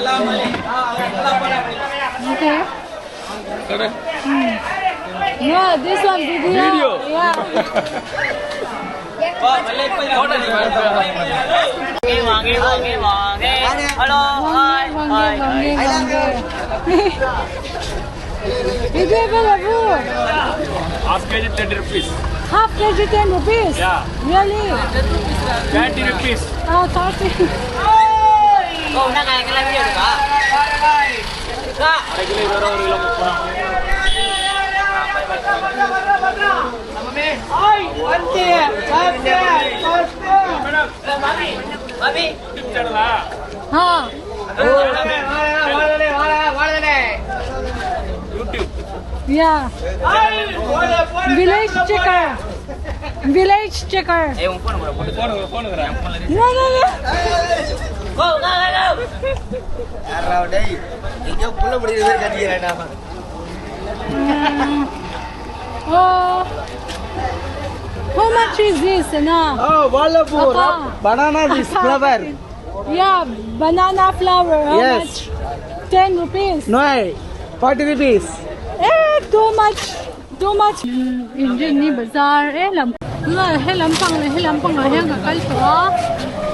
Okay. Yeah, this one video. Video. Yeah. Hello, வாங்க வாங்க வாங்க இது எவ்வளவு? Half kg 30 rupees. Half kg 10 rupees? Yeah. Really? 30 rupees. Oh, 30. அரை kilo இருபது ரூபா, ஒரு கிலோ 30 ரூபா. யூடியூப் சேனலா? Ah, YouTube. yeah. Village checker. Village checker. Phone phone No, no, no. எங்கேயோ புள்ள பிடிக்கிற மாதிரி கட்டிக்கிறேன் Oh. How much is this now? Oh, வாழைப்பூ Appa. Banana this flower. Yeah, banana flower. How Yes. much? 10 rupees. No, 40 rupees. Eh, too much. Too much. Indian ni bazaar. Eh, lam. Nga, he lampang le, he lampang ah hian ka kal tawh a.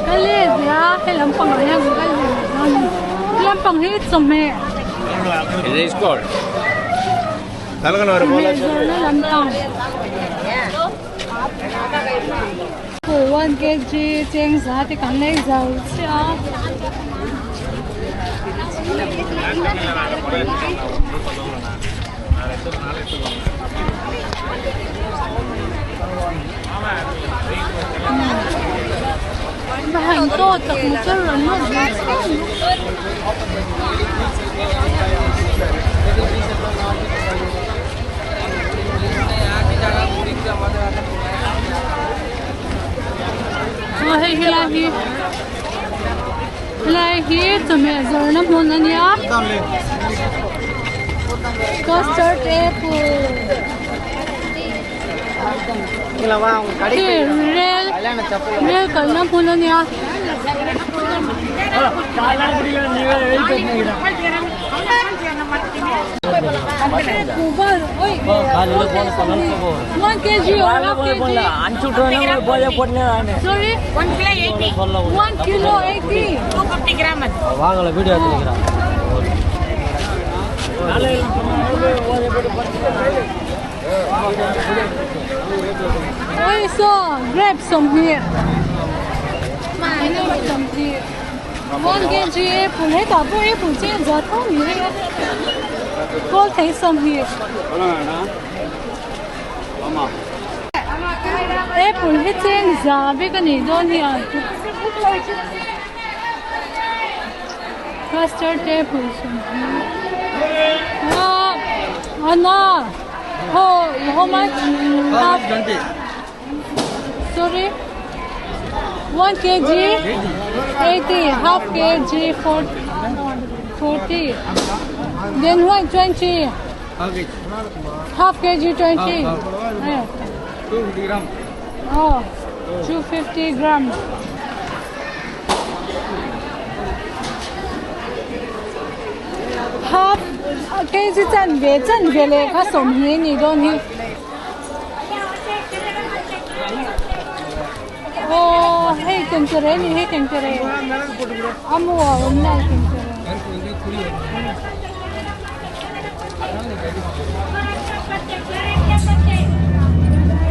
Ka let ya, he lampang ah hian ka kal ve leh dawn a ni. He lampang hi chawhmeh. It is called. Chawhmeh zawrhna lampang. Pur 1 kg cheng za te kan lei zo chiah a. Va han to tak motor an lut ve chiah mai. Aw hei helai hi helai hi chawhmeh zawrhna hmun a nia custard apple hei rel rel kalna hmun a nia. One kg or half kg? Sorry? 1 kilo 80. 1 kilo 80. 250 gram அது. வாங்கல video எடுத்துக்கிறான். Oi, so grab some here. Some here. 1 kg apple. Hetah pawh apple chen za tho ni hei a. Kawl thei some here. Apple hi cheng za vek a nih dawn hi a. Custard apple sawmhnih. Ah, Anna, how, how much? Half. Sorry? 1 kg? 80. Half kg, 40. Then one 20. Half kg 20. Yeah. 250 gram. Oh, 250 gram. Half kg chanve chanve leh kha 20 a nih dawn hi. Aw hei tengtere a ni hei tengtere a mu a awm lai tengtere.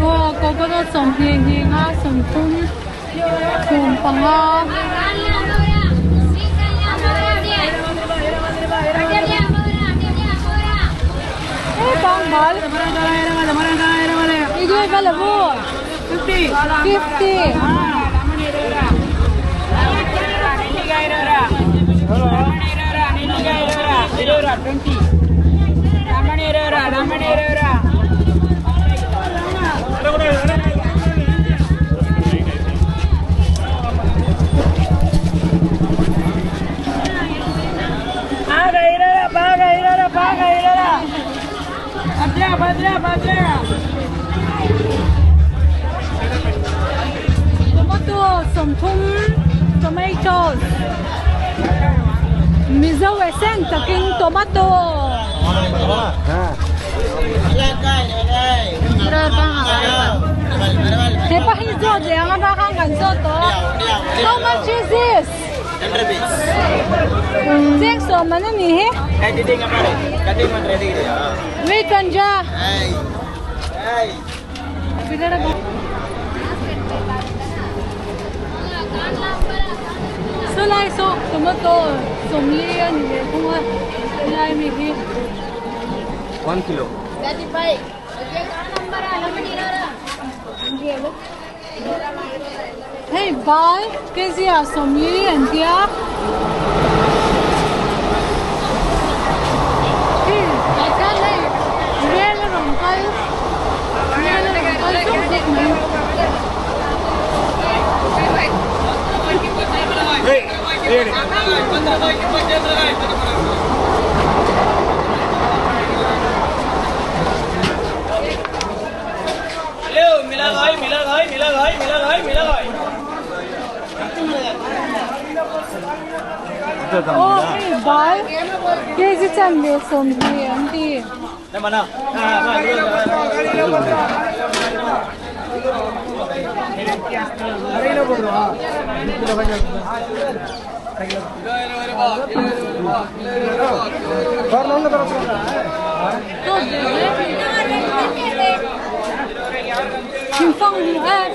Aw coconut 20 hnih nga 30 15. Eh bangbal இது எவ்வளவு? 50. Tomato 30 tomatoes. Mizo essence takin tomato. Hepa hi zawt leh ang a khan kan zawt tawh a. How much is this? Cheng sawm man a ni hi. Wait Panja. Saw lai saw tomato sawmli a ni leh thung a helai mi hi. One kilo. Hei bal kg ah sawmli an tia. Hei tah chuan hei rel a rawn kal rel a rawn kal zuk zuk mai. Aw hei bal kg chanve sawmhnih an ti.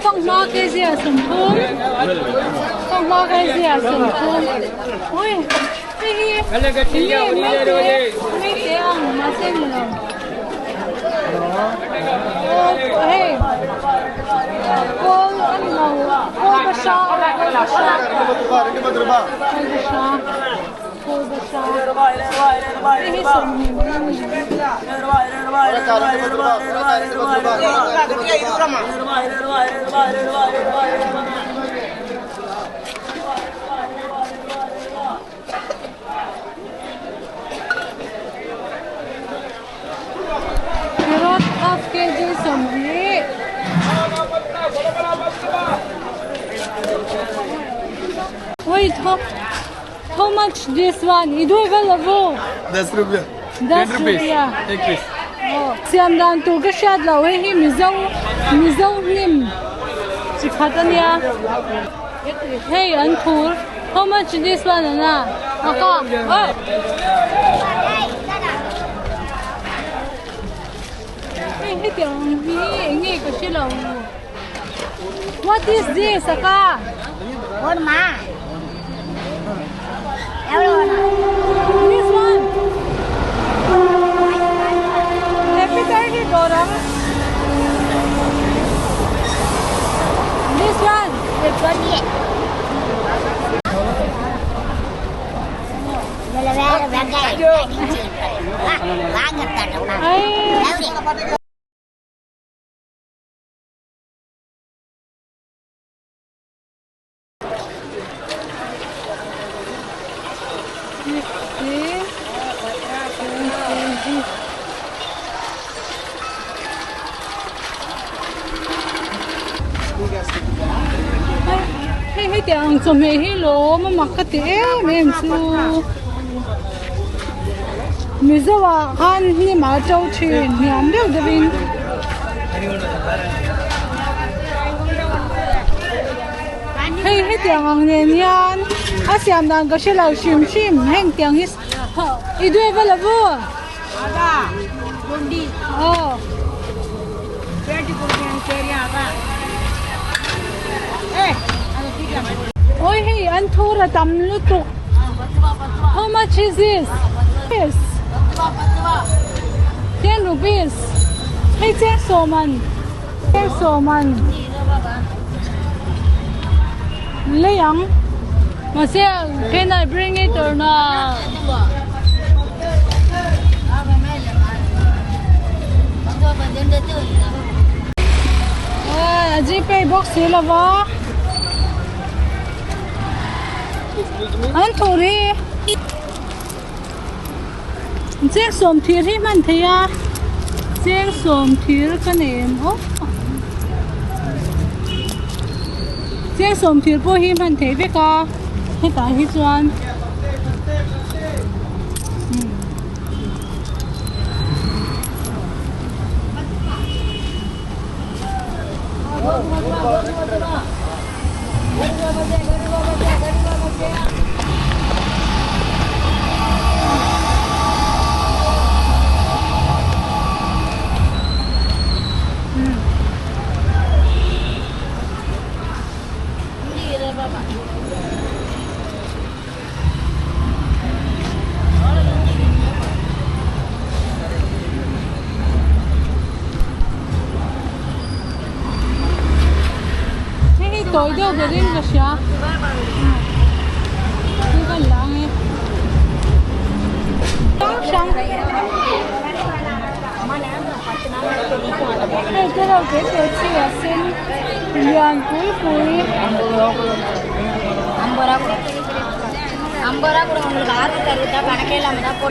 Fanghma kg ah sawmthum fanghma kg ah sawmthum ui hei hi enge maite maite ang mahse ni lo aw hei kawl a ni lo kawl bahra kawl bahra kawl bahra kawl bahra hei hi sawmhnih man a ni. Carrot half kg sawmhnih. Wait, how, how much this one? Idu available? Das rupiya. Das rupiya. Oh, siam dan tur ka hriat loh hei hi Mizo Mizo hnim chi khat a nia. Hei an thur how much this one ana? Aka. Oh. Hei hetiang ang hi eng nge ka hre lo. What is this aka? This one. Happy thirty dawr ang. This one. Ai. Hei hei tiang ang chawhmeh hi lawm a mak ka ti em em chu Mizo ah khan hnim a to thin hniam deuh deuh in. Hei hetiang ang nen hian a siam dan ka hre lo hrim hrim heng tiang hi i duai va lo vu aw awi hei an thur a tam lutuk how much is this this ten rupees hei cheng sawm an. Sawman lei ang mahse can I bring it or not? A gpay bawk si lova an thur hi Cheng sawm thir hi hman thei a, cheng sawm thir ka nei em aw. Cheng sawm thir pawh hi hman thei vek a, hetah hi chuan. tawi deuh berin ka hria thil ka la ang e hrang hrang hei te reuh te te chi a sen lian pui pui.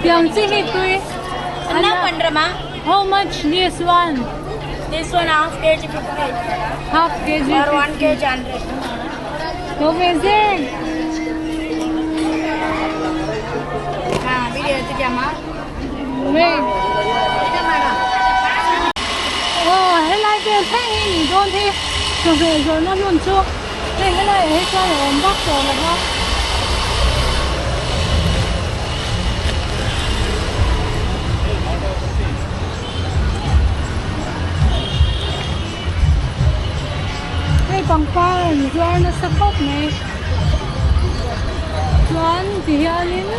Tiang chi hi tui How much this one? This one half kg 50. Half kg. Or 1 kg 100. To ve zel. Video எடுத்துட்டியாமா? Wait. Aw helai vel thleng hi nih dawn hi chawhmeh zawrhna hmun chu hei helai ah hi chuan a awm vak tawh lo va. Hei pangpar an zuar nasa khawp mai chuan ti hianin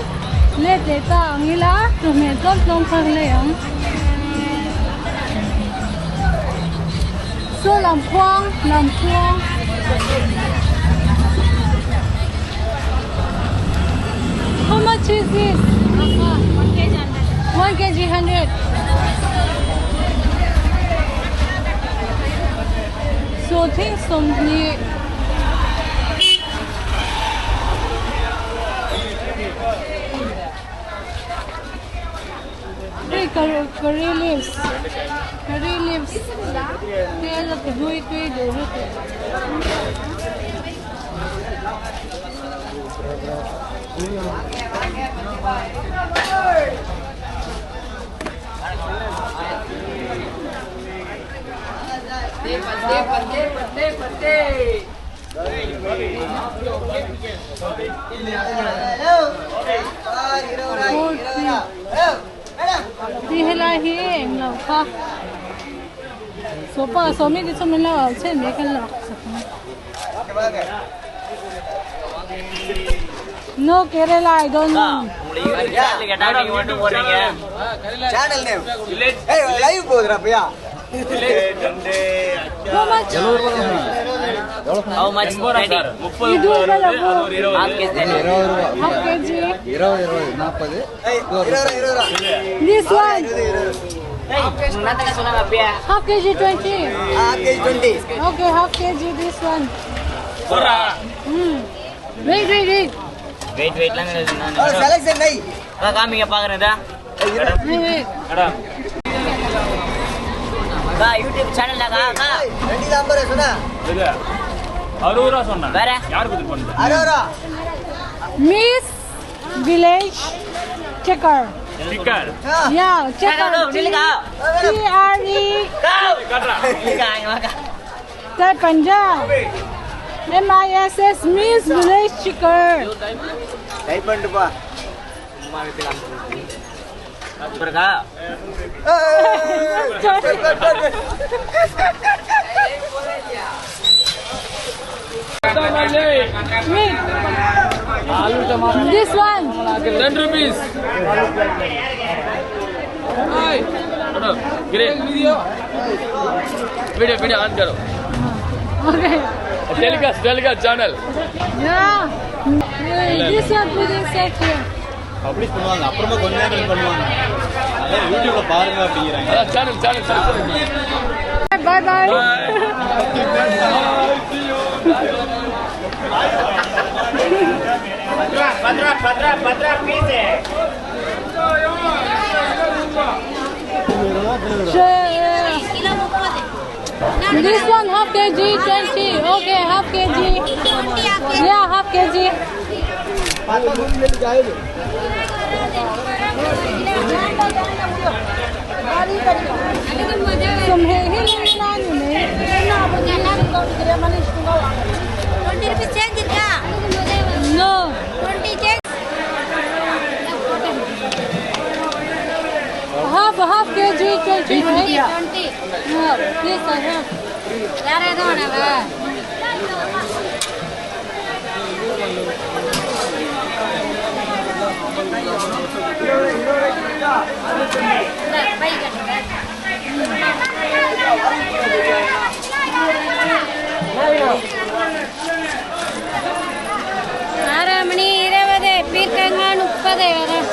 let leh ta ang ila chawhmeh tlawm tlawm kha ka lei ang. Saw lamkhuang lamkhuang. How much is this? 1 kg 100. Saw thing 20. Hei curry leaves curry leaves te a la ti hlui tui duh lutuk. Ti helai hi eng lo kha saw pa saw mi te chu min lo au chhen mai kan lak sak ang no Kerala I don't know Channel name. Hey, live போகுதுடா பையா. How much? How much? இது எவ்வளவு? Half kg. Half kg. இருபது இருபது நாற்பது. ஏய், இருபது ரூபா, இருபது ரூபா. This one. இருபது, இருபது. Half kg 20. Half kg 20. Okay, half kg this one. Wait, wait, wait. Wait வெயிட்லாம் selection நை. காமிங்க பாக்குறேன். Wait, wait. அக்கா யூடியூப் சேனல் அக்கா அக்கா. ரெண்டு தான் ஐம்பது ரூபா சொன்னா. அறுபது ரூபா சொன்னேன். வேற? யாருக்கு இது பண்ற? அறுபது ரூபா. Miss Village Checker. Sticker. Ah. Yeah, checker. நில்லுக்கா. T R E காட்டுறா. நில்லுக்கா இங்க வாக்கா. T Punjab. M I S S Miss Village Checker. Type பண்ணிட்டுப்பா. இருக்கா? ஏய், cut, cut, cut. Wait. This one. 10 rupees. Great. Video video on करो. Okay. Telecast telecast channel. Yeah. Wait, this one put inside here. Publish பண்ணுவாங்க அப்புறமா கொஞ்ச நேரம் பண்ணுவாங்க அதான் யூடியூப்ல பாருங்க அப்படிங்கிறாங்க. அதான் channel channel channel. Bye bye. Sure. This one half kg 20. Okay, half kg. Yeah, half kg. Sawmheh hi lei la ni mai. 20 rupees change இருக்கா? No. 20 change. Half half kg 20, right? 20. Yeah, please I have. வேற எதுவும் வேணாவா? By கட்டுங்க. காராமணி 20, பீர்க்கங்காய் 30 வரும்.